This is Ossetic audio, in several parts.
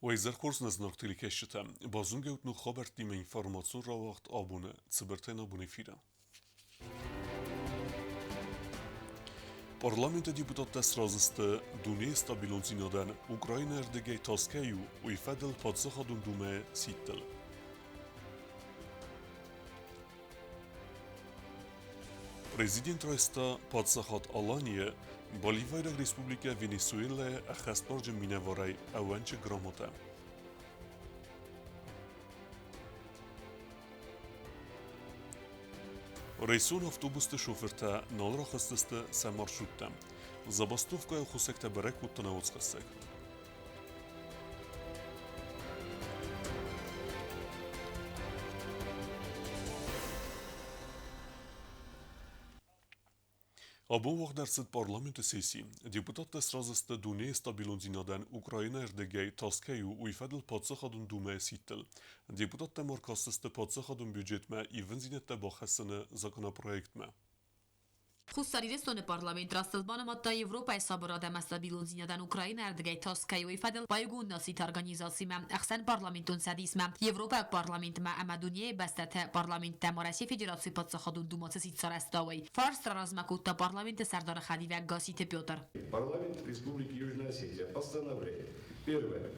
Уӕ изӕр хорз нӕ зынаргъ телекӕсджытӕ! Базонгӕ ут ног хабӕрттимӕ информацион рауагъд абоны цыбыртӕй нӕ бон эфиры. Парламенты депутаттӕ сразы сты дунейы стабилондзинадӕн Украинӕйы ӕрдыгӕй тас кӕй у, уый фӕдыл Паддзахадон Думӕйы сидтыл. Президент райста паддзахад Аланийы Боливайраг Республикӕ Венесуэлӕйы ӕххӕстбарджын минӕварӕй ӕууӕнчы грамотӕ. Рейсон автобусты шофыртӕ нал рахызтысты сӕ маршруттӕм. Забастовкӕйы хусӕгтӕ бӕрӕг кодта науӕдзхӕссӕг. Абон уагъд ӕрцыд парламенты сесси. Депутаттӕ сразы сты дунейы стабилондзинадӕн Украинӕйы ӕрдыгӕй тас кӕй у, уый фӕдыл Паддзахадон Думӕйы сидтыл. Депутаттӕ ма ӕркастысты паддзахадон бюджетмӕ ивындзинӕдтӕ бахӕссыны законопроектмӕ. Хуссар Ирыстоны парламент растыл банымадта Европӕйы сабырад ӕмӕ стабилондзинадӕн Украинӕйы ӕрдыгӕй тас кӕй уый фӕдыл Баиугонд Нациты Организацимӕ, Ӕхсӕнпарламентон Цӕдисмӕ, Европӕйаг парламентмӕ ӕмӕ дунейы бӕстӕты парламенттӕм Уӕрӕсейы Федерацийы Паддзахадон Думӕ цы сидт сарӕзтӕуой. Фарст раразмӕ кодта парламенты сӕрдары хӕдивӕг Гасситы Петр. Парламент Республики Южная Осетия постановляет. Первое.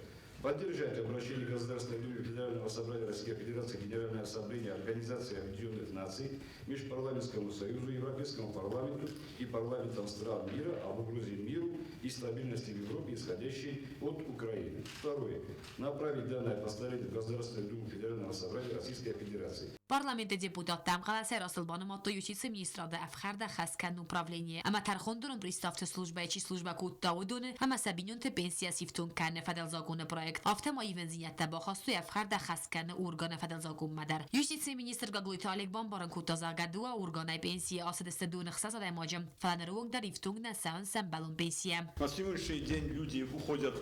Поддержать обращение Государственной Думы Федерального собрания Российской Федерации Генеральной Ассамблеи Организации Объединенных Наций, Межпарламентскому Союзу, Европейскому парламенту и парламентам стран мира об угрозе миру и стабильности в Европе, исходящей от Украины. Второе. Направить данное постановление в Государственную Думу Федерального собрания Российской Федерации. Парламенты депутаттӕм хъӕлӕсӕй растыл банымадтой юстицийы министрады ӕфхӕрд ӕххӕст кӕныны управленийы ӕмӕ тӕрхондонон приставты службӕйы чи службӕ кодта, уыдоны ӕмӕ сӕ бинонты пенсийӕ сифтонг кӕныны фӕдыл законы проект. Афтӕ ма ивындзинӕдтӕ бахастой ӕфхӕрд ӕххӕст кӕныны органы фӕдыл законмӕ дӕр. Юстицийы министр Гаглойты Олег бамбарын кодта, зӕгъгӕ, дыууӕ органӕй пенсийы ацыдысты доны 6 адӕймаджы, фӕлӕ ныры онг дӕр ифтонг нӕ цӕуынц ӕмбӕлон пенсийӕ. На сегодняшний день люди уходят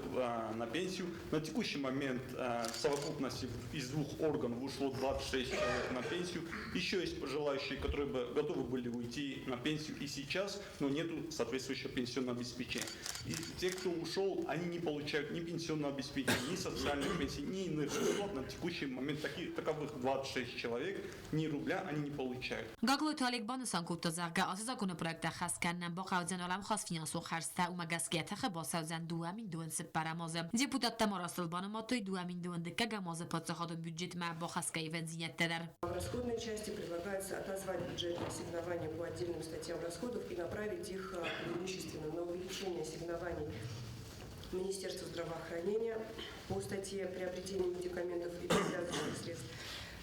на пенсию. На текущий момент в совокупности из двух органов ушло 26 человек на пенсию. Еще есть желающие, которые бы готовы были уйти на пенсию и сейчас, но нету соответствующего пенсионного обеспечения. И те, кто ушел, они не получают ни пенсионного обеспечения, ни социальных пенсий, ни иных выплат. На текущий момент таких, таковых 26 человек, ни рубля они не получают. Гаглойты Олег банысан кодта, зӕгъгӕ, ацы законопроект ӕххӕст кӕнынӕн бахъӕудзӕн уӕлӕмхас финансон хӕрдзтӕ, уымӕ гӕсгӕ тыхы бацӕудзӕн 2024 азы. Депутаттӕ ма растыл банымадтой 2022 азы паддзахадон бюджетмӕ бахӕсгӕ ивӕндзинӕдтӕ дӕр. В расходной части предлагается отозвать бюджетные ассигнования по отдельным статьям расходов и направить их преимущественно на увеличение ассигнований Министерству здравоохранения по статье приобретения медикаментов и перевязочных средств,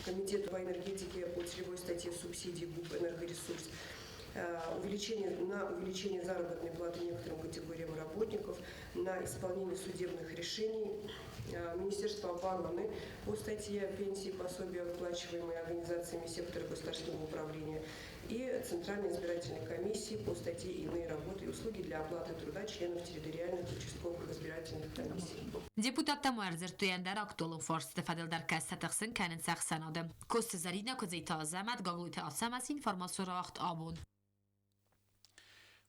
Комитету по энергетике по целевой статье субсидий ГУП «Энергоресурс», на увеличение заработной платы некоторым категориям работников, на исполнение судебных решений Министерства обороны по статье пенсии, пособия, выплачиваемые организациями сектора государственного управления, и Центральной избирательной комиссии по статье «Иные работы и услуги для оплаты труда членов территориальных участковых избирательных комиссий». Депутаттӕ ма ӕрдзырдтой ӕндӕр актуалон фарстыты фӕдыл дӕр, кӕцы тыхсын кӕнынц ӕхсӕнады. Коцты Зӕринӕ, Куыдзиты Азӕмӕт, Гаглойты Ацӕмӕз информацион рауагъд абон.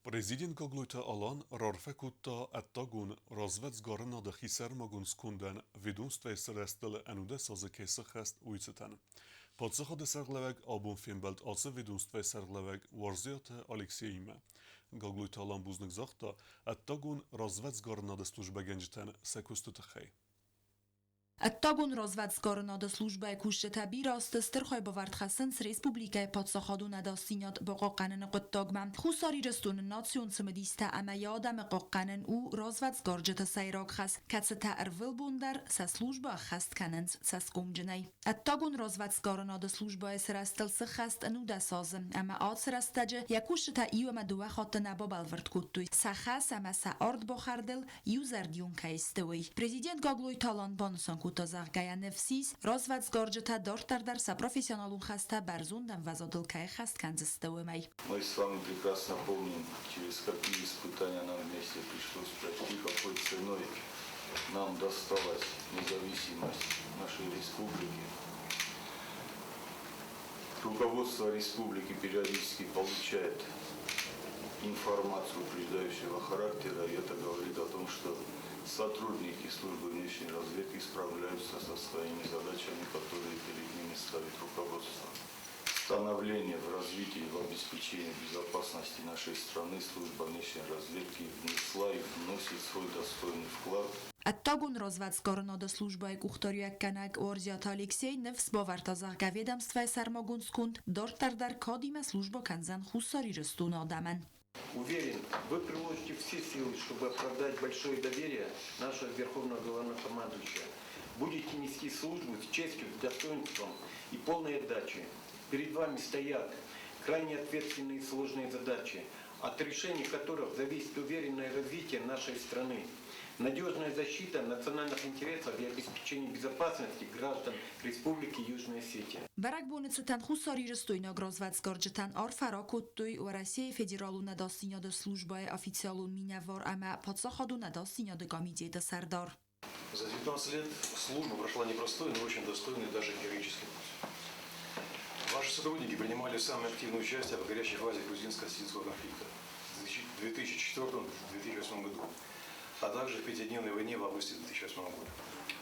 Президент Гаглойты Алан раарфӕ кодта ӕддагон развӕдсгарынады хисӕрмагонд скондӕн ведомствӕйы сырӕзтыл ӕнудӕс азы кӕй сыххӕст, уый цытӕн. Паддзахады сӕргълӕууӕг абон фембӕлд ацы ведомствӕйы сӕргълӕууӕг Уарзиаты Алексеимӕ. Гаглойты Алан бузныг загъта ӕддагон развӕдсгарынады службӕгӕнджытӕн сӕ куысты тыххӕй. Ӕддагон развӕдсгарынады службӕйы кусджытӕ бирӕ азты стыр хайбавӕрд хӕссынц республикӕйы паддзахадон ӕдасдзинад бахъахъхъӕныны хъуыддагмӕ. Хуссар Ирыстоны национ цымыдистӕ ӕмӕ йӕ адӕмы хъахъхъӕнын у развӕдсгарджыты сӕйраг хӕс, кӕцытӕ ӕрвылбон дӕр сӕ службӕ ӕххӕст кӕнынц цӕсгомджынӕй. Ӕддагон развӕдсгарынады службӕйы сырӕзтыл сыххӕст 19 азы, ӕмӕ ацы рӕстӕджы йӕ кусджытӕ иу ӕмӕ дыууӕ хатты нӕ бабӕлвырд кодтой сӕ хӕс ӕмӕ сӕ ардбахӕрдыл иузӕрдион кӕй сты, уый. Президент Гаглойты Алан банысан кодта, зӕгъгӕ, ныфс ис, развӕдсгарджытӕ дарддӕр дӕр сӕ профессионалон хӕстӕ бӕрзонд ӕмвӕзадыл кӕй ӕххӕст кӕндзысты, уымӕй. Мы с вами прекрасно помним, через какие испытания нам вместе пришлось пройти, какой ценой нам досталась независимость нашей республики. Руководство республики периодически получает информацию упреждающего характера, и это говорит о том, что Сотрудники службы внешней разведки справляются со своими задачами, которые перед ними ставит руководство. Становление в развитии и в обеспечении безопасности нашей страны служба внешней разведки внесла и вносит свой достойный вклад. Ӕддагон развӕдсгарынады службӕйы къухдариуӕггӕнӕг Уарзиаты Алексей ныфс бавӕрдта, зӕгъгӕ, ведомствӕйы сӕрмагонд сконд дарддӕр дӕр кадимӕ службӕ кӕндзӕн Хуссар Ирыстоны адӕмӕн. Уверен, вы приложите все силы, чтобы оправдать большое доверие нашего Верховного Главнокомандующего. Будете нести службу с честью, достоинством и полной отдачей. Перед вами стоят крайне ответственные и сложные задачи, от решения которых зависит уверенное развитие нашей страны, надежная защита национальных интересов и обеспечение безопасности граждан Республики Южная Осетия. Бӕрӕгбоны цытӕн хуссарирыстойнаг развӕдсгарджытӕн арфӕ ракодтой Уӕрӕсейы Федералон ӕдасдзинады службӕйы официалон минӕвар ӕмӕ Паддзахадон ӕдасдзинады комитеты сӕрдар. За 19 лет служба прошла непростой, но очень достойный и даже героический путь. Ваши сотрудники принимали самое активное участие в горячей фазе грузинско-осетинского конфликта в 2004-2008 году, а также в пятидневной войне в августе 2008 года.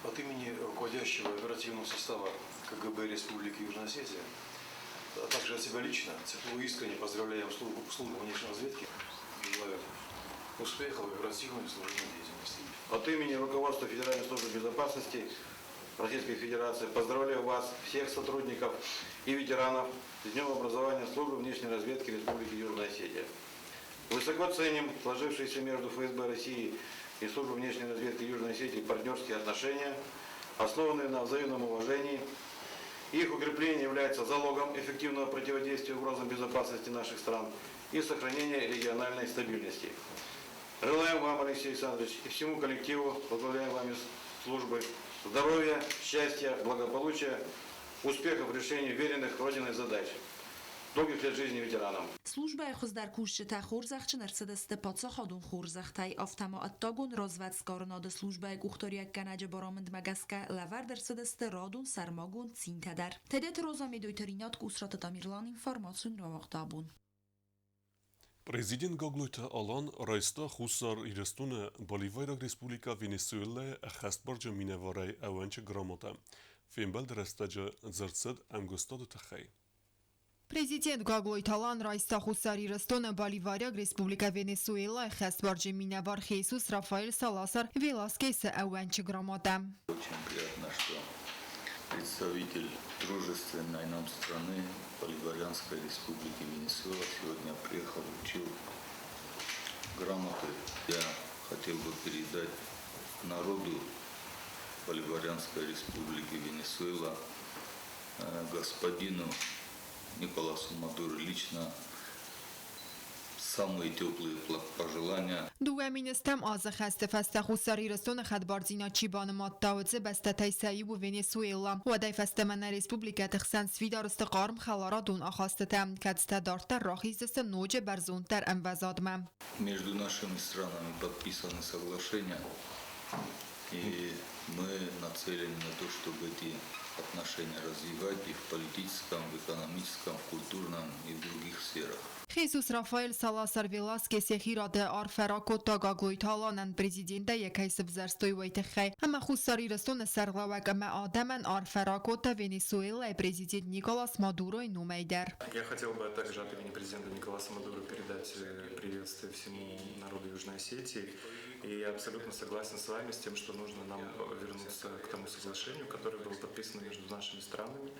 От имени руководящего оперативного состава КГБ Республики Южная Осетия, а также от себя лично, тепло и искренне поздравляем службу внешней разведки. Желаю успехов в оперативной и служебной деятельности. От имени руководства Федеральной службы безопасности Российской Федерации поздравляю вас, всех сотрудников и ветеранов, с Днем образования службы внешней разведки Республики Южная Осетия. Высоко ценим сложившиеся между ФСБ России и Службой внешней разведки Южной Осетии партнерские отношения, основанные на взаимном уважении. Их укрепление является залогом эффективного противодействия угрозам безопасности наших стран и сохранения региональной стабильности. Желаем вам, Алексей Александрович, и всему коллективу, возглавляемому вами службы, здоровья, счастья, благополучия, успехов в решении вверенных Родиной задач. Долгих лет жизни ветеранам. Службӕйы хуыздӕр кусджытӕ хорзӕхджын ӕрцыдысты паддзахадон хорзӕхтӕй, афтӕ ма ӕддагон развӕдсгарынады службӕйы къухдариуӕггӕнӕджы барамындмӕ гӕсгӕ лӕвӕрд ӕрцыдысты радон сӕрмагонд цинтӕ дӕр. Тедеты Роза, Медойты Ринат, Къусраты Тамерлан, информацион рауагъд абон. Президент Гаглойты Алан райста Хуссар Ирыстоны Боливайраг Республикӕ Венесуэлӕйы ӕххӕстбарджын минӕварӕй ӕууӕнчы грамотӕ. Фембӕлды рӕстӕджы дзырд цыд ӕмгуыстады тыххӕй. Президент Гаглойты Алан райста Хуссар Ирыстоны Боливариаг Республикӕ Венесуэлӕйы хӕстбарджын минӕвар Хесус Рафаэль Саласар Веласкесы ӕууӕнчы грамотӕ. Очень приятно, что представитель дружественной нам страны, Боливарианской Республики Венесуэла, сегодня приехал, вручил грамоты. Я хотел бы передать народу Боливарианской Республики Венесуэла, господину Николасу Мадуро лично самые теплые пожелания. 2010 азы хӕсты фӕстӕ Хуссар Ирыстоны хӕдбардзинад чи банымадта, уыцы бӕстӕтӕй сӕ иу у Венесуэла. Уӕдӕй фӕстӕмӕ нӕ республикӕты хсӕн сфидар сты хъарм хӕларадон ахастытӕ, кӕцытӕ дарддӕр рахиздзысты ноджы бӕрзонддӕр ӕмвӕзадмӕ. Между нашими странами подписаны соглашения, и мы нацелены на то, чтобы эти отношения развивать и в политическом, в экономическом, в культурном и в других сферах. Хесус Рафаэль Саласар Веласкес йӕхи рады арфӕ ракодта Гаглойты Аланӕн президентӕй йӕ кӕй сывзӕрстой, уый тыххӕй. Ӕмӕ Хуссар Ирыстоны сӕргълӕууӕг ӕмӕ адӕмӕн арфӕ ракодта Венесуэлӕйы президент Николас Мадуройы номӕй дӕр. Я хотел бы также от имени президента Николаса Мадуро передать приветствие всему народу Южной Осетии. И я абсолютно согласен с вами с тем, что нужно нам вернуться к тому соглашению, которое было подписано между нашими странами,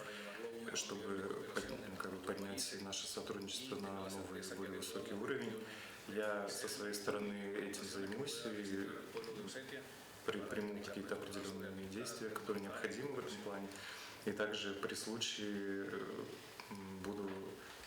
чтобы, ну, как бы поднять наше сотрудничество на новый, более высокий уровень. Я со своей стороны этим займусь и предприму какие-то определенные действия, которые необходимы в этом плане. И также при случае буду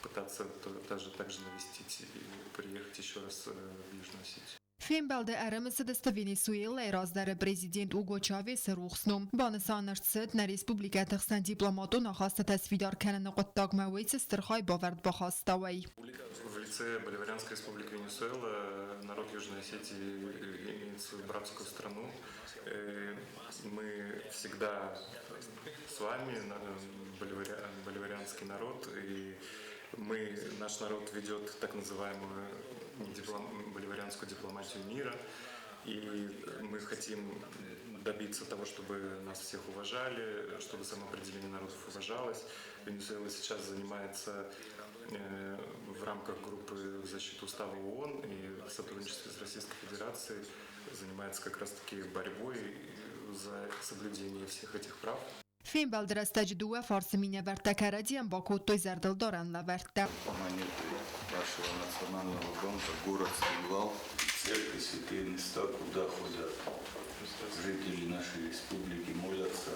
пытаться также навестить и приехать еще раз в Южную Осетию. Фембӕлды ӕрымысыдысты Венесуэлӕйы раздӕры президент Уго Чавесы рухс ном. Банысан ӕрцыд, нӕ республикӕты хсӕн дипломатон ахастытӕ сфидар кӕныны хъуыддагмӕ уый цы стыр хайбавӕрд бахаста, уый. В лице Боливарианской республики Венесуэла народ Южной Осетии имеет свою братскую страну. Мы всегда с вами, боливарианский народ, и наш народ ведет так называемую боливарианскую дипломатию мира. И мы хотим добиться того, чтобы нас всех уважали, чтобы самоопределение народов уважалось. Венесуэла сейчас занимается в рамках группы в защиту устава ООН и в сотрудничестве с Российской Федерацией занимается как раз-таки борьбой за соблюдение всех этих прав. Фембӕлды рӕстӕджы дыууӕ фарсы минӕвӕрттӕ кӕрӕдзийӕн бакодтой зӕрдылдарӕн лӕвӕрттӕ. Монеты нашего национального банка город Цхинвал, церкви, святые места, куда ходят жители нашей республики, молятся.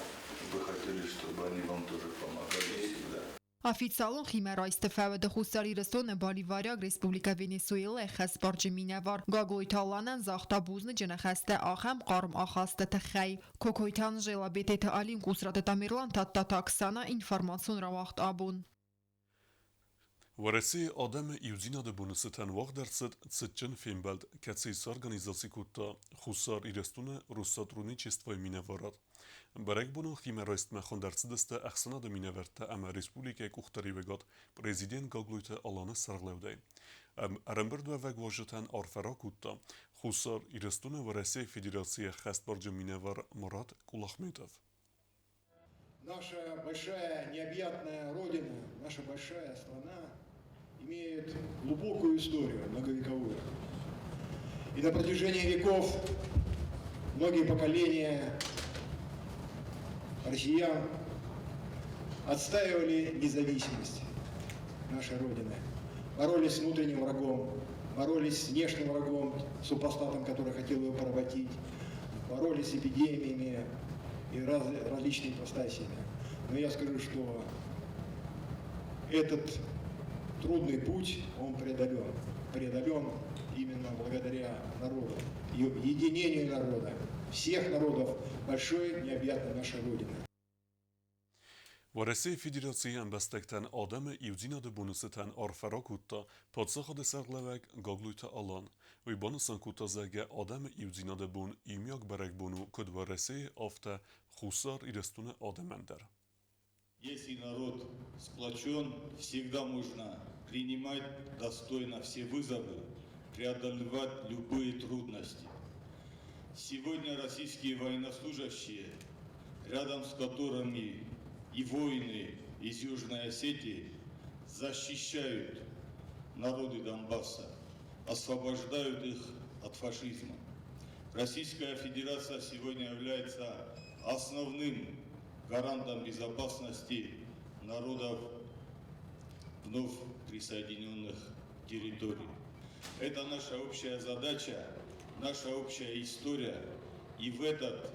Мы хотели, чтобы они вам тоже помогали всегда. Официалон химӕрайсты фӕуды Хуссар Ирыстоны Боливариаг Республикӕ Венесуэлӕйы хӕсбарджын минӕвар Гаглойты Аланӕн загъта бузныджы ныхӕстӕ ахӕм хъарм ахасты тыххӕй. Кокойты Анжела, Бететы Алим, Къусраты Тамерлан, Тадтаты Оксана, информацион рауагъд Абон. Уӕрӕсейы адӕмы иудзинады боны цытӕн уагъд ӕрцыд цытджын фембӕлд, кӕцыйы сорганизаци кодта Хуссар Ирыстоны Россотрудничествойы минӕварад. Бӕрӕгбонон химӕрайстмӕ хуынд ӕрцыдысты ӕхсӕнады минӕвӕрттӕ ӕмӕ республикӕйы къухдариуӕгад президент Гаглойты Аланы сӕргълӕудӕй. Ӕрӕмбырдуӕвӕг уазджытӕн арфӕ ракодта Хуссар Ирыстоны Уӕрӕсейы Федерацийы ӕххӕстбарджын минӕвар Мурат Кулахметов. Наша большая необъятная Родина, наша большая страна имеет глубокую историю, многовековую. И на протяжении веков многие поколения россиян отстаивали независимость нашей Родины, боролись с внутренним врагом, боролись с внешним врагом, супостатом, который хотел ее поработить, боролись с эпидемиями и различными ипостасями. Но я скажу, что этот трудный путь, он преодолен. Преодолен именно благодаря народу, единению народа, всех народов большой необъятной нашей Родины. Уӕрӕсейы Федерацийы ӕмбӕстӕгтӕн адӕмы иудзинады боны цытӕн арфӕ ракодта паддзахады сӕргълӕууӕг Гаглойты Алан. Уый банысан кодта, зӕгъгӕ, адӕмы иудзинады бон иумиаг бӕрӕгбон у куыд Уӕрӕсейы, афтӕ Хуссар Ирыстоны адӕмӕн дӕр. Если народ сплочен, всегда можно принимать достойно все вызовы, преодолевать любые трудности. Сегодня российские военнослужащие, рядом с которыми и воины из Южной Осетии, защищают народы Донбасса, освобождают их от фашизма. Российская Федерация сегодня является основным гарантом безопасности народов вновь присоединенных территорий. Это наша общая задача, наша общая история. И в этот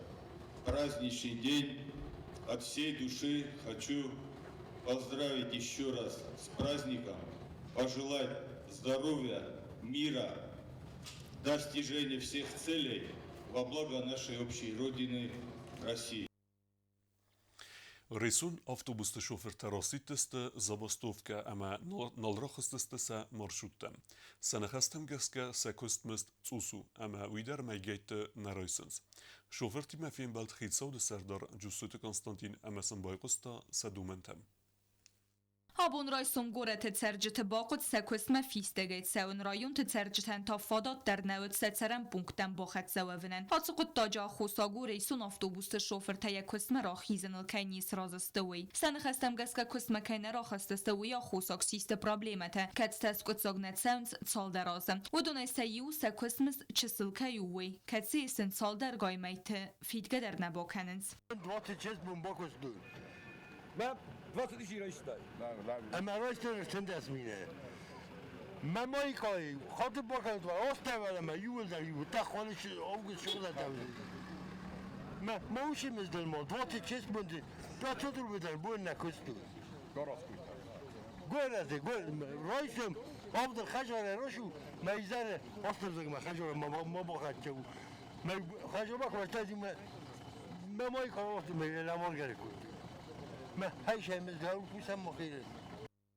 праздничный день от всей души хочу поздравить еще раз с праздником, пожелать здоровья, мира, достижения всех целей во благо нашей общей Родины России. Рейсон автобусты шофыртӕ расидтысты забастовкӕ ӕмӕ нал рахызтысты сӕ маршруттӕм. Сӕ ныхӕстӕм гӕсгӕ сӕ куыстмызд цъус у ӕмӕ уый дӕр мӕйгӕйтты нӕ райсынц. Шофыртимӕ фембӕлд хицауды сӕрдар Джусойты Константин ӕмӕ сын байхъуыста сӕ домӕнтӕм. Абон райсом горӕты цӕрджыты бахъуыд сӕ куыстмӕ фистӕгӕй цӕуын, районты цӕрджытӕн та фадат дӕр нӕ уыд сӕ цӕрӕн пункттӕм бахӕццӕ уӕвынӕн. Ацы хъуыддаджы аххосаг у, рейсон автобусты шофыртӕ йӕ куыстмӕ рахизыныл кӕй не сразы сты, уый. Сӕ ныхӕстӕм гӕсгӕ куыстмӕ кӕй нӕ рахызтысты, уый аххосаг систы проблемӕтӕ, кӕцытӕ скъуыддзаг нӕ цӕуынц цалдӕр азы. Уыдонӕй сӕ иу сӕ куыстмызд чысыл кӕй у, уый, кӕцыйы сын цалдӕргай мӕйты фидгӕ дӕр нӕ бакӕнынц. 26 бон бакуыстой. Мӕ 20 тысячи райстай. Ӕмӕ райстай 13 мины. Мӕ майкай хаты бакӕнут, оставила мӕ иуылдӕр иу, тахваны август шоколад. Мӕ маушимыз ма 26 бонты 500 рубль бон нӕ куыстой. Горӕты, райсом авдыл хӕдзары рашу, мӕ изӕры астырдзӕгмӕ хӕдзары ма бахӕццӕ у. Мӕ хӕдзар бакуыста, мӕ майка ламаргӕ кодтой. Мӕ хайшаймыз кусам махиры.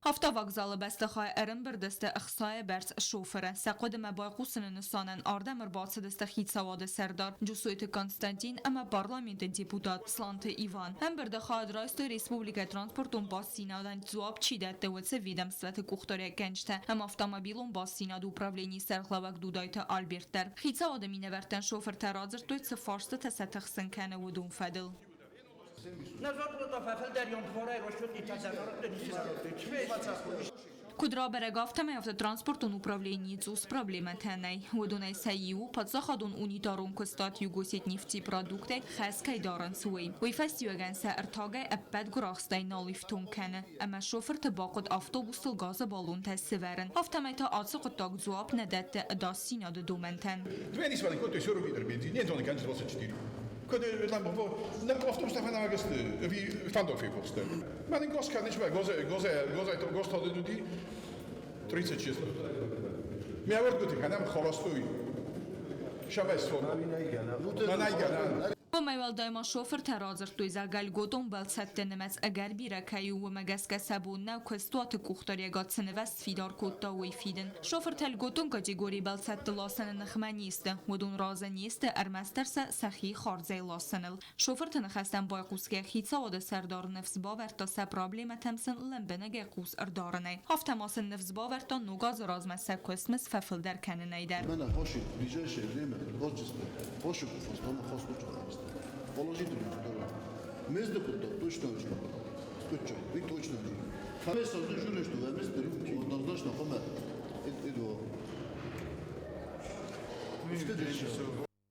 Автовокзалы бӕстыхайы ӕрӕмбырд сты ӕхсайы бӕрц шофыры. Сӕ хъуыдымӕ байхъусыны нысанӕн ардӕм ӕрбацыдысты хицауады сӕрдар Джусойты Константин ӕмӕ парламенты депутат Сланты Иван. Ӕмбырды хайад райстой республикӕйы транспортон бастдзинадӕн дзуапп чи дӕтты, уыцы ведомствӕты къухдариуӕггӕнджытӕ ӕмӕ автомобилон бастдзинады управленийы сӕргълӕууӕг Дудайты Альберт дӕр. Хицауады минӕвӕрттӕн шофыртӕ радзырдтой, цы фарстытӕ сӕ тыхсын кӕны, уыдон фӕдыл. Куыд рабӕрӕг, афтӕмӕй автотранспортон управленийы цъус проблемӕтӕ нӕй. Уыдонӕй сӕ иу, паддзахадон унитарон куыстуат Югосетнефтепродукт-ӕй хӕс кӕй дарынц, уый. Уый фӕстиуӕгӕн сӕ ӕртагӕй ӕппӕт гуырахстӕй нал ифтонг кӕны, ӕмӕ шофырты бахъуыд автобустыл газы баллонтӕ сывӕрын. Афтӕмӕй та ацы хъуыддаг дзуапп нӕ дӕтты ӕдасдзинады домӕнтӕн. 2 40 литр бензин, не зоны, 24. Автобустӕ фӕндаг сты, ӕви фӕндаг фехъуысты. Мӕнӕн газ кӕныс мӕ газ тады уыди 36. Мӕ ӕвӕрдгуыты кӕнӕм холостой. Сабайсон. Нанайгӕнӕн. Уымӕй уӕлдай ма шофыртӕ радзырдтой, зӕгъгӕ, льготон бӕлццӕтты нымӕц ӕгӕр бирӕ кӕй у, уымӕ гӕсгӕ сӕ бон нӕу куыстуаты къухдариуӕгад цы нывӕзт сфидар кодта, уый фидын. Шофыртӕ льготон категорийы бӕлццӕтты ласыны ныхмӕ не сты. Уыдон разы не сты ӕрмӕстдӕр сӕ сӕхи хардзӕй ласыныл. Шофырты ныхӕстӕм байхъусгӕ хицауады сӕрдар ныфс бавӕрдта сӕ проблемӕтӕм сын лӕмбынӕгӕй хъус ӕрдарынӕй. Афтӕ ма сын ныфс бавӕрдта ног азы размӕ сӕ куыстмӕ фӕфылдӕр кӕнынӕй дӕр. Мӕнӕ хоши в ближайшее время творчество хоши фостома хос Положительно здорово. Место куда точно очень. Точно, вы точно очень. Место что место однозначно хома. Это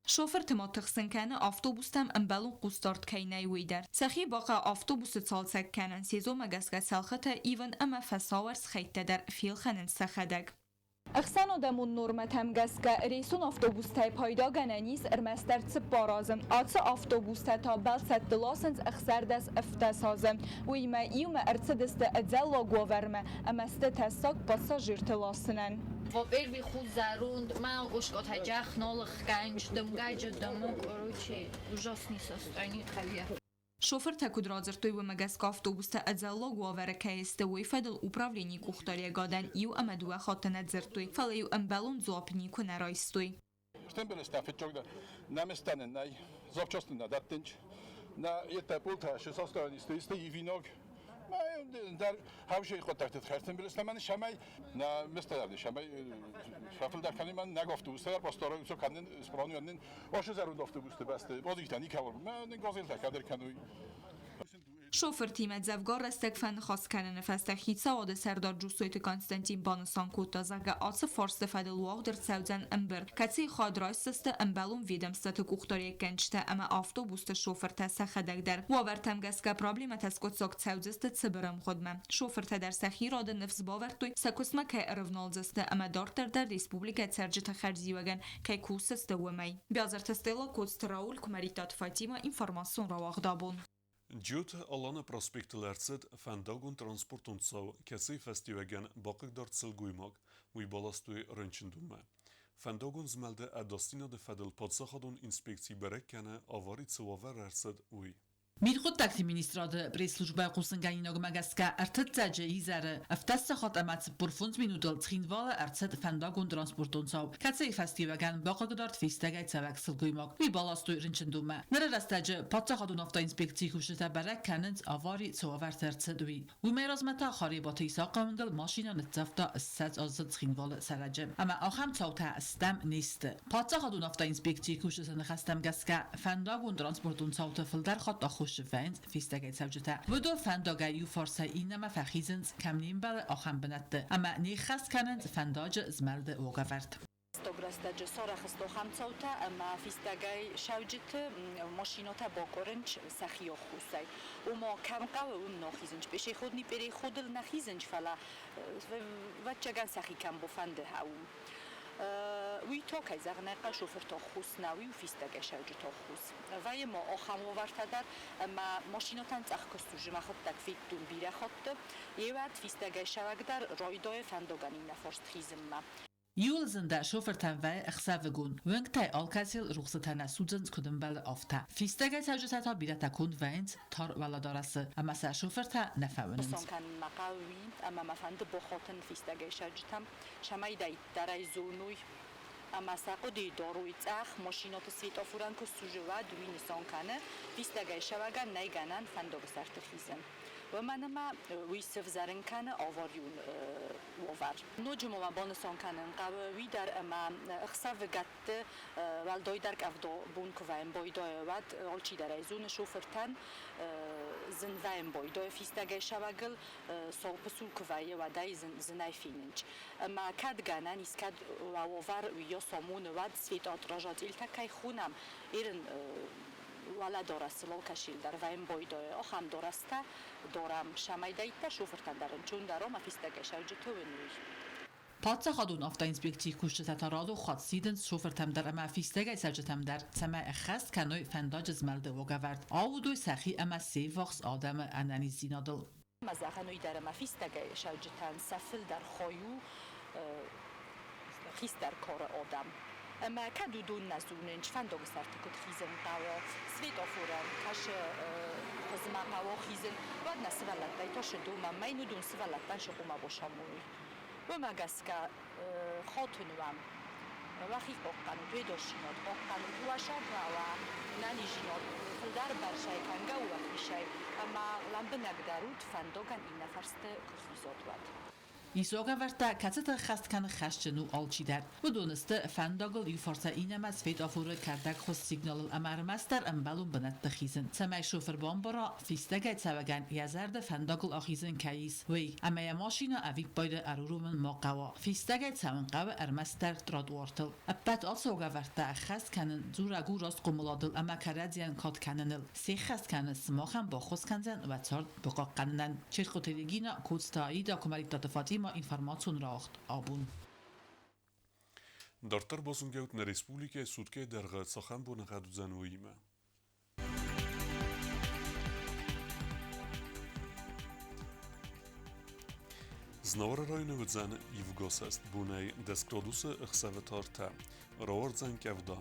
Шофырты ма тыхсын кӕны, автобустӕм ӕмбӕлон хъусдард кӕй нӕй, уый дӕр. Сӕхи бахъӕуы автобусы цалцӕг кӕнын, сезонмӕ гӕсгӕ цӕлхытӕ ивын ӕмӕ фӕсауӕрц хӕйттӕ дӕр фелхӕнынц сӕхӕдӕг. Ӕхсӕнадӕмон нормӕтӕм гӕсгӕ рейсон автобустӕй пайдагӕнӕн ис ӕрмӕстдӕр 4 азы. Ацы автобустӕ та бӕлццӕтты ласынц 16 азы. Уыимӕ иумӕ ӕрцыдысты ӕдзӕллаг уавӕрмӕ ӕмӕ сты тӕссаг пассажирты ласынӕн. Во-первых, зӕронд, мӕ къускъотӕ джах нал ӕхгӕнч, дымгӕджы дымы, короче, ужасный состояние хӕййа. Шофыртӕ куыд радзырдтой, уымӕ гӕсгӕ автобустӕ ӕдзӕллаг уавӕры кӕй сты, уый фӕдыл управленийы къухдариуӕгадӕн иу ӕмӕ дыууӕ хатты нӕ дзырдтой, фӕлӕ-иу ӕмбӕлон дзуапп никуы нӕ райстой. Стембелестӕ фыццагдӕр нӕмыстӕн нӕй, запчасты нӕ дӕттынч, нӕ еттӕ пъултӕ сосостоянисты исты ивинаг. Дӕр хӕвсей хъуыддӕгты тыххӕй мӕн шамай нӕ мыстӕ шамай фӕфылдӕр кӕнын мӕн нӕг автобустӕ постараются кӕнын справнын ошы зӕронд автобусты бӕсты базыгтӕ никӕуыл мӕ газелтӕ кадр кӕной. Шофыртимӕ дзӕвгар рӕстӕг фӕныхас кӕныны фӕстӕ хицауады сӕрдар Джусойты Константин банысан кодта, зӕгъгӕ, ацы фарсты фӕдыл уагъд ӕрцӕудзӕн ӕмбырд, кӕцыйы хайад райсдзысты ӕмбӕлон ведомствӕты къухдариуӕггӕнджытӕ ӕмӕ автобусты шофыртӕ сӕхӕдӕг дӕр. Уавӕртӕм гӕсгӕ проблемӕтӕ скъуыддзаг цӕудзысты цыбыр ӕмгъуыдмӕ. Шофыртӕ дӕр сӕхи рады ныфс бавӕрдтой, сӕ куыстмӕ кӕй ӕрӕвналдзысты ӕмӕ дарддӕр дӕр республикӕйы цӕрджыты хӕрзиуӕгӕн кӕй кусдзысты, уымӕй. Биазырты Стелла, Коцты Рауль, Куымӕридтаты Фатимӕ, информацион рауагъд абон. Джиоты Аланы проспектыл ӕрцыд фӕндагон транспортон цау, кӕцыйы фӕстиуӕгӕн бахъыгдард сылгоймаг, уый баластой рынчындонмӕ. Фӕндагон змӕлды ӕдасдзинады фӕдыл паддзахадон инспекци бӕрӕг кӕны, авари цы уавӕр ӕрцыд, уый. Мидхъуыддӕгты министрады пресс-службӕйы хъусынгӕнинагмӕ гӕсгӕ ӕртыццӕджы изӕры 7 сахат ӕмӕ 45 минутыл Цхинвалы ӕрцыд фӕндагон транспортон цау, кӕцыйы фӕстиуӕгӕн бахъыгдард фистӕгӕй цӕуӕг сылгоймаг. Уый баластой рынчындонмӕ. Ныры рӕстӕджы паддзахадон автоинспекцийы кусджытӕ бӕрӕг кӕнынц, авари цы уавӕрты ӕрцыд, уый. Уымӕй размӕ та Харебаты Исахъы уынгыл машинӕ ныццавта 20-аздзыд Цхинвалы цӕрӕджы. Ӕмӕ ахӕм цаутӕ стӕм не сты. Паддзахадон автоинспекцийы кусджыты ныхӕстӕм гӕсгӕ фӕндагон транспортон цауты фылдӕр хатт аххосджын вӕййынц фистӕгӕй цӕуджытӕ. Уыдон фӕндагӕй иу фарсӕй иннӕмӕ фӕхизынц, кӕм не мбӕлы, ахӕм бынӕтты ӕмӕ не ххӕст кӕнынц фӕндаджы змӕлды уагӕвӕрд. Рӕстӕджы сарӕх сты ахӕм цаутӕ, ӕмӕ фистӕгӕй цӕуджыты машинӕтӕ бакъуырынц сӕхи ӕххуысӕй. Ома кӕм хъӕуы, уым нӕ хизынц. Пешеходный переходыл нӕ хизынц, фӕлӕ ӕвӕццӕгӕн сӕхи кӕм бафӕнды, уым. Уый та, кӕй зӕгъын ӕй хъӕуы, шофырты ӕххуыс нӕу, уый у фистӕгӕй цӕуджыты ӕххуыс. Вӕййы ма ахӕм уавӕртӕ дӕр, ӕмӕ машинӕтӕн цъӕх куы судзы, мӕхӕдӕг федтон бирӕ хатты, йеуӕд фистӕгӕй цӕуӕг дӕр райдайы фӕндагӕн иннӕ фарст хизынмӕ. Иууыл зындӕр шофыртӕн вӕййы ӕхсӕвыгон. Уынгтӕй алкӕцыйыл рухсытӕ нӕ судзынц, куыд ӕмбӕлы, афтӕ. Фистӕгӕй цӕуджытӕ та бирӕтӕ конд вӕййынц тар уӕлӕдарӕсы, ӕмӕ сӕ шофыртӕ нӕ фӕуынынц. Нысан кӕнын мӕ хъӕуы уый, ӕмӕ мӕ фӕнды бохотын фистӕгӕй сӕрджытӕм, цӕмӕй дӕриддӕрӕй зоной ӕмӕ сӕ хъуыдыйы дарой, цъӕх машинӕты светофорӕн куы сузы, уӕд уый нысан кӕны, фистӕгӕй сӕвӕгӕн нӕй гӕнӕн фӕндагы сӕрты хизын. Уымӕн ӕмӕ уый сывзӕрын кӕны аварион уавӕр. Ноджы ма мӕ банысан кӕнын хъӕуы уый дӕр, ӕмӕ ӕхсӕвыгӕтты уӕлдайдӕр къӕвда бон куы вӕййы байдайы, уӕд алчидӕр ӕй зоны, шофыртӕн зын вӕййы байдайы фистӕгӕй сӕвӕгыл, сау пысул куы вӕййы, уӕд ӕй зынӕй фенынч. Ӕмӕ кӕд гӕнӕн ис, кӕд уӕ уавӕр уыйас амоны, уӕд светоотражателтӕ кӕй хонӕм, ерын уӕлӕдарӕсыл алкӕцыйыл дӕр вӕййы байдайы, ахӕм дарӕстӕ дарӕм, цӕмӕйдӕриддӕр шофыртӕн дӕр ӕнцондӕр ӕмӕ фистӕгӕй цӕуджыты уыной. Паддзахадон автоинспекцийы кусджытӕ та радон хатт сидынц шофыртӕм дӕр ӕмӕ фистӕгӕй цӕрджытӕм дӕр, цӕмӕй ӕххӕст кӕной фӕндаджы змӕлды уагӕвӕрд, аудой сӕхи ӕмӕ се ввахс адӕмы ӕнӕниздзинадыл. Ма зӕгъӕн уый дӕр, ӕмӕ фистӕгӕй цӕуджытӕн сӕ фылдӕр хай у хистӕр кары адӕм. Ӕмӕ кӕд уыдон нӕ зонынц, фӕндаджы сӕрты куыд хизын хъӕуы, светофорӕн кӕсы хуызмӕ хъӕуы хизын, уӕд нӕ сывӕллӕттӕй та шы домӕм, мӕн уыдон сывӕллӕттӕн шы хъуамӕ бацамоной. Уымӕ гӕсгӕ хатын уӕм, уӕхи хъахъхъӕнут, уе дасдзинад хъахъхъӕнут, уӕ сӕрмӕ уӕ нӕниздзинад фылдӕр бӕрцӕй кӕнгӕ у уӕхицӕй, ӕмӕ лӕмбынӕгдӕр ут фӕндагӕн иннӕ фӕрсты куы хизат, уӕд. Ис уагӕвӕрдтӕ, кӕцыты ӕххӕст кӕны хӕсджын у алчидӕр. Уыдон сты фӕндагыл иу фарсӕй иннӕмӕ светофоры кӕрдӕгхуыз сигналыл ӕмӕ ӕрмӕстдӕр ӕмбӕлон бынӕтты хизын, цӕмӕй шофыр бамбара, фистӕгӕй цӕуӕгӕн йӕ зӕрды фӕндагыл ахизын кӕй ис, уый, ӕмӕ йӕ машинӕ ӕвиппайды ӕруромын ма хъӕуа. Фистӕгӕй цӕуын хъӕуы ӕрмӕстдӕр тротуартыл. Ӕппӕт ацы уагӕвӕрдтӕ ӕххӕст кӕнын дзурӕг у раст хъомыладыл ӕмӕ кӕрӕдзийӕн кад кӕныныл. Сеххӕст кӕны сымахӕн баххуыс кӕндзӕн уӕ цард бахъахъхъӕнынӕн. Черкъоты Регина, Коцты Аида, Куымӕридтаты Фатима, информацион рауагъд абон. Дарддӕр базонгӕут нӕ республикӕйы суткӕйы дӕргъы цахӕм боныгъӕд уыдзӕн, уыимӕ. Знауыры районы уыдзӕн ивгӕсӕст бонӕй 10 градусы ӕхсӕвы тартӕ, рауардзӕн къӕвда.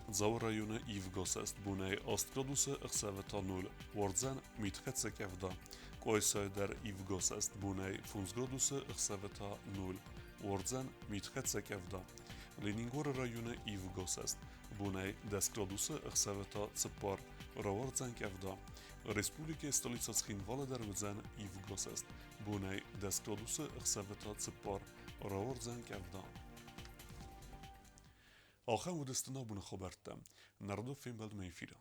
Дзауы районы ивгӕсӕст бонӕй 8 градусы ӕхсӕвы та 0, уардзӕн митхӕццӕ къӕвда. Къуайсайы дӕр ивгӕсӕст бонӕй 5 градусы ӕхсӕвы та 0, уардзӕн митхӕццӕ къӕвда. Ленингоры районы ивгӕсӕст бонӕй 10 градусы ӕхсӕвы та 4, рауардзӕн къӕвда. Республикӕйы столицӕ Цхинвалы дӕр уыдзӕн ивгӕсӕст бонӕй 10 градусы ӕхсӕвы та 4, рауардзӕн къӕвда. Ахӕм уыдысты нӕ абоны хабӕрттӕ. Нӕ фембӕлдмӕ эфиры.